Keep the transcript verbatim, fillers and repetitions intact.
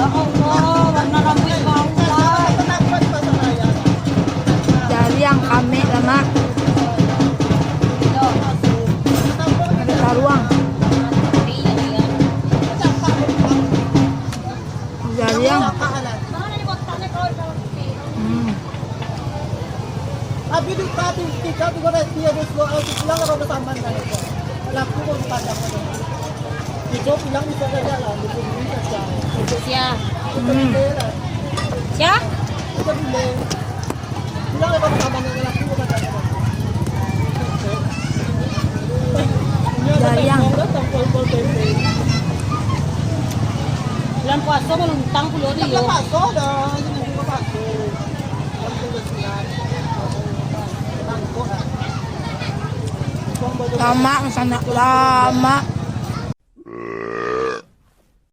Allah, warna rambut bau, guys. Jariang kamek lah, Mak. Ada saruang. Jariang. Hmm. Abi duka tu, kita tu kalau dia dua orang tu pulang, kalau bersama dengan itu. Laku pun dipandang aja. Ijo pulang bisa saja lah, bisa saja. Sia. Hmm. Sia? Bisa boleh. Pulang, kalau bersama dengan laku pun ada. Jariang. Bulan puasa maluntang pulo tu, yo. Bulan puasa dah, ini bulan puasa. Lamak, sanak lamak.